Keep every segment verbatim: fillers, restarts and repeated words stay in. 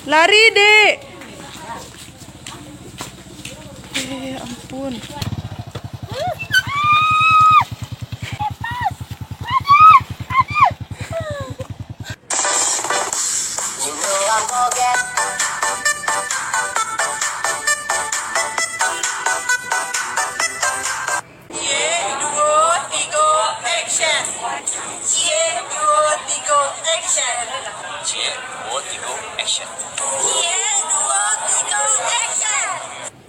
Lari, Dek. Eh, ampun. Ciek, duo, tigo, action. Ciek, duo, tigo, action. Ciek, duo, tigo, action. Ciek, duo, tigo, action.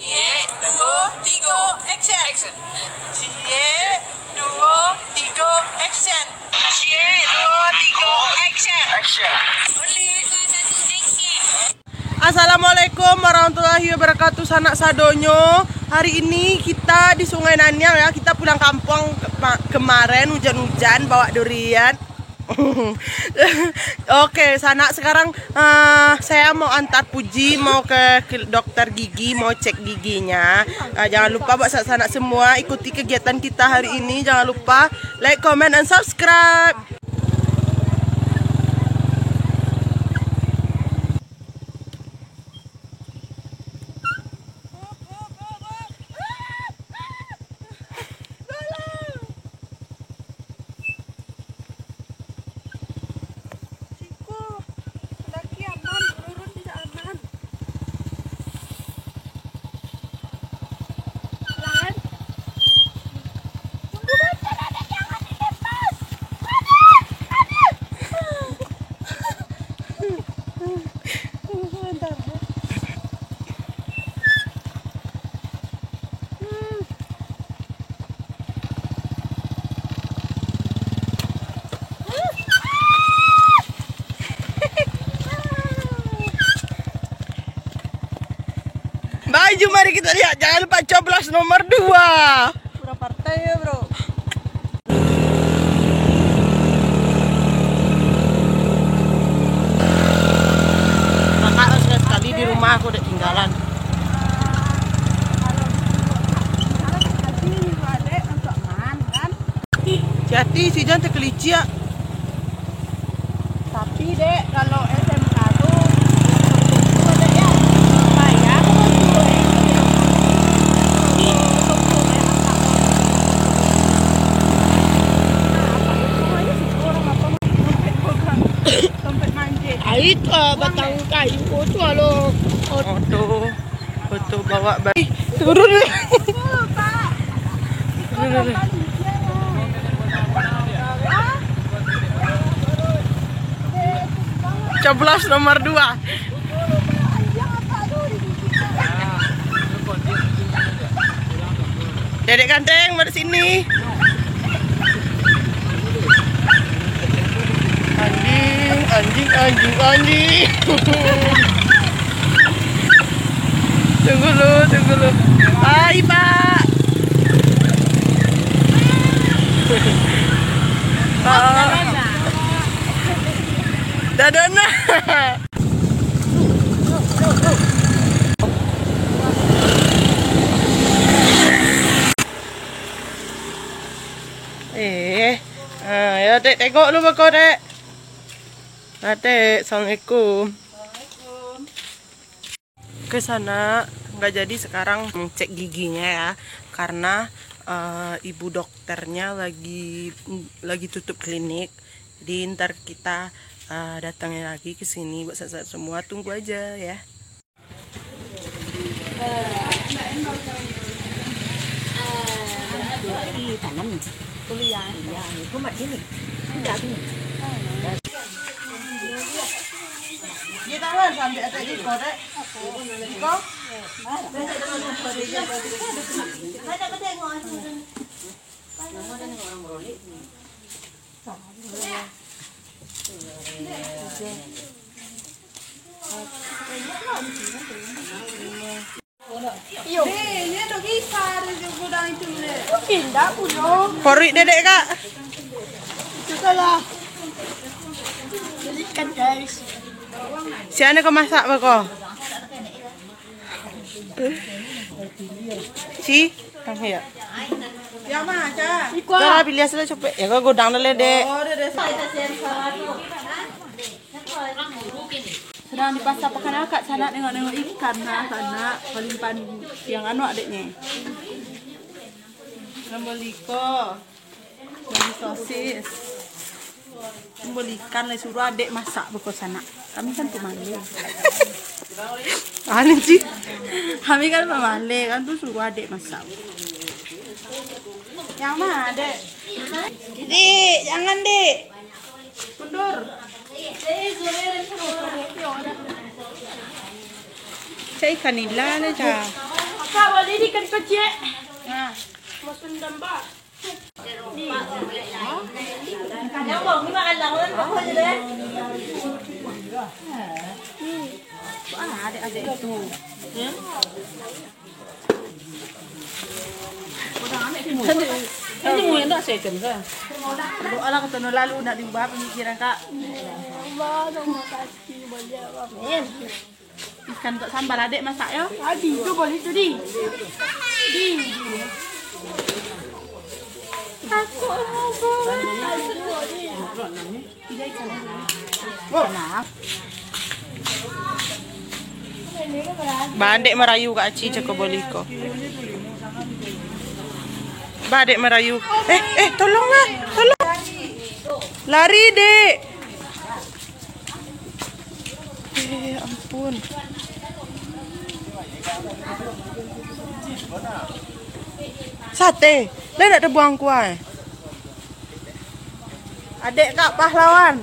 Ciek, duo, tigo, action. Action. Ciek, duo, tigo, action. Ciek, duo, tigo, action. Action. Boleh, salah satu action. Assalamualaikum warahmatullahi wabarakatuh, sanak sadonyo. Hari ini kita di Sungai Naniang ya, kita pulang kampung kema-, kemarin hujan-hujan bawa durian. Oke, sanak, sekarang, eh, saya mau antar Puji, mau ke, ke dokter gigi, mau cek giginya. Eh, jangan lupa buat sanak-sanak semua ikuti kegiatan kita hari ini. Jangan lupa like, comment, and subscribe. Siko, daki aman, turun tidak aman. Lan. Tunggu bantuan, Adek, jangan dilepas. Adek, Adek. Tunggu sebentar, Dek. Hmm. Baju, mari kita lihat. Jangan lupa coblos nomor dua. Kurang partai ya, bro. Kakak sekali-sekali di rumah, aku udah tinggalan. Hati-hati, si Jan terkelicik. Tapi, Dek, kalau S M K tu, Dek, ya, bayar tu, Dek. Ai tu, ah, batang kayu tu, alo. Aduh. Foto bawa ba-, turun. Coblos nomor dua. Dedek ganteng, mari sini. Anjing, anjing, anjing, anjing. Tunggu lu, tunggu lu. Hai, Pak. Ah. Dadona. Eh, ah, yo, Dek, tengok lu beko, Dek. Ah, Dek, assalamualaikum. Ke sana nggak jadi sekarang, cek giginya ya, karena, eh, ibu dokternya lagi, lagi tutup klinik. Jadi ntar kita, eh, datangin lagi ke sini buat saat-saat semua, tunggu aja ya. Di tanam. Kuliah. Iya, itu mak sini. Tidak sini. Di tangan sampai atas iko, Dek. Iko. Ada apa tengok? Iyo. Korik dedek, Kak. Sudahlah. Belikan, guys. Siapa nak kau masak, beko? Si, tang ya. Dah lah, pilih sudah capek. Ya, kau godang dah lah, Dek. Yang di pasar Pekan Akak, sanak nengok-nengok ikan, nah, sanak. Paling pan-, yang anu adeknyo. Yang beli ko. Beli sosis. Beli ikan, lah suruh adek masak beko sanak. Kami kan pamale. Anu, Ci. Kami kan pamale, kan tu suruh adek masak. Yang mana, Dek? Dek, jangan, Dek. Mundur. Cak ikan nila le, Cak. Kak, balik ikan kecil. Nah. Masun damba. Ni. Yang bang, ni makan lang, kan? Apa aja deh? Ah, adik-adik itu. Hmm? Ini mau yang tak second ke? Doa lah, kata no lalu nak diubah pemikiran, Kak. Allah, terima kasih banyak, Bang. Amin. Ikan untuk sambal, adek masak yo. Tadi tu boleh tu, Di. Di. Takut. Ba, adek marayu ka Aci, cako boli ko. Ba, adek marayu. Eh, eh, tolong lah, tolong. Lari, Dek. Eh, ampun. Sate. Lah nak tabuang kuah, eh. Adek Kak pahlawan.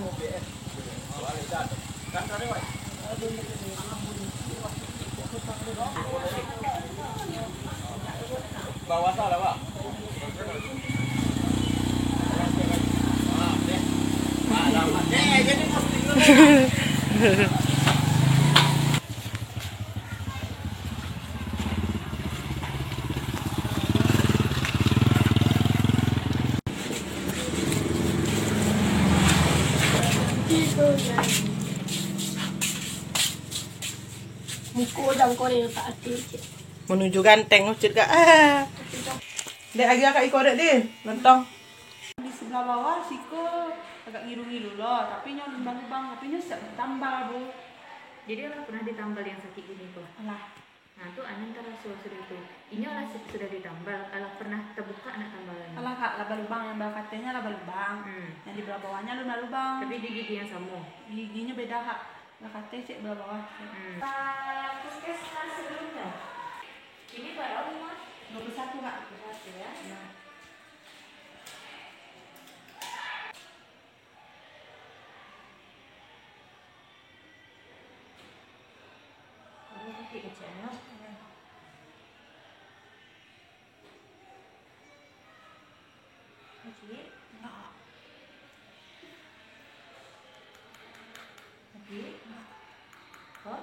Muko jangko ni tak ati. Manuju ganteng, Ucut, Kak. Ah. Dek, agi akak iko dek, di lontong. Di sebelah bawah siko agak ngilu-ngilu lo, tapi nyo lubang-lubang, tapi nyo siap ditambal, Bu. Jadi, alah pernah ditambal yang sakit gini ko? Alah. Nah, tu angin taraso sudah tu. Inyo lah su-, sudah ditambal, alah pernah tabuka nak tambalan? Alah, Kak, lah balubang, yang bakatanya lah balubang. Hmm. Yang di belah bawahnya alun balubang. Tapi di gigi yang samo? Giginyo beda, Kak. Lah katanya cek belah bawah. Hmm. Pak Puskesmas sebelumnya. Ini berapa umur? Dua puluh satu, Kak. Dua puluh satu, ya. Ya. Ini kecil-kecilnya. Kecil? Enggak. Kecil? Enggak. Kok?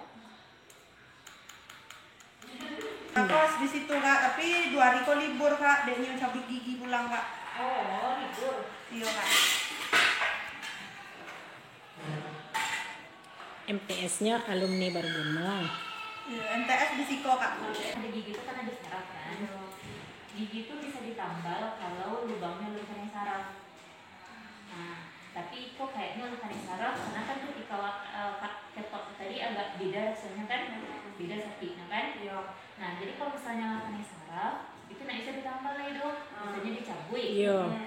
Kos di situ, Kak, tapi dua hari ko libur, Kak, dek nyo cabut gigi pulang, Kak. Oh, libur. Iyo, Kak. M T S-nyo alumni Barguna. Iyo, M T S di siko, Kak. Ado gigi tu kan ado saraf, kan? Iyo. Gigi tu bisa ditambal kalau lubangnyo alun kanai saraf. Nah, tapi iko kayaknyo lah kanai saraf, karena kan ketika wa-, eh, ka-, ketok tadi agak beda rasonyo kan, beda sakiknyo kan. Iyo. Nah, jadi kalau misalnyo lah kanai saraf, itu ndak bisa ditambal lai doh, ah, biasonyo dicabuik. Iyo.